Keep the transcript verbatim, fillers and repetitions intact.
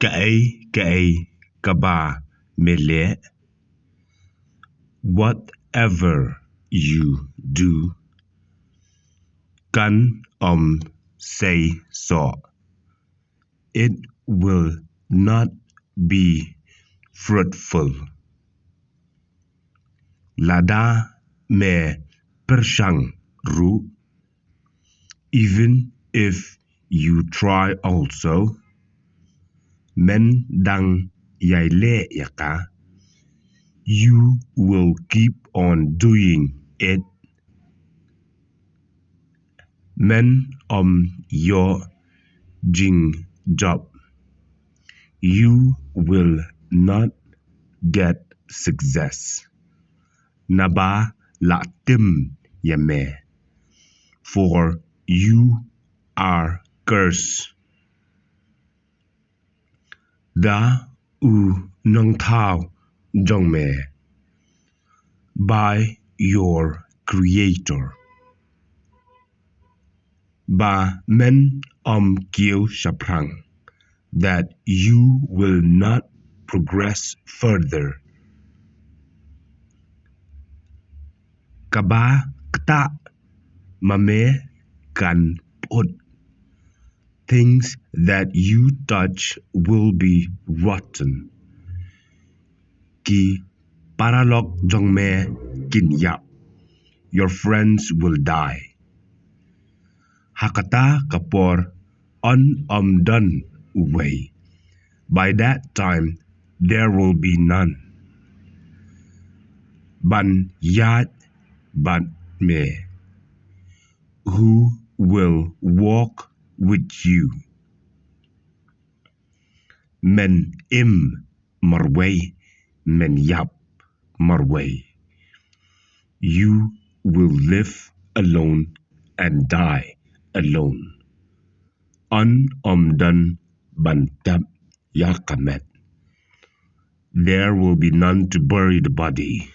Kaei kaei kaba me leh, whatever you do, kan ym sei soh. It will not be fruitful. Lada me pyrshang ruh, even if you try also, men dang ïai leh ïa ka, you will keep on doing it. Men ym ïoh jingjop. You will not get success. Naba la tim ïa me, for you are cursed. Da u nongthaw jong me by your creator. Ba men ym kiew shaphrang, that you will not progress further. Kaba ktah ma me kan put. Things that you touch will be rotten. Ki paralok jong me kin ïap. Your friends will die. Ha kata ka por yn ym don uwei. By that time there will be none ban ïaid bad me. Who will walk with you? Men im marwei, men ïap marwei. You will live alone and die alone. Yn ym don ban tep ïa ka met. There will be none to bury the body.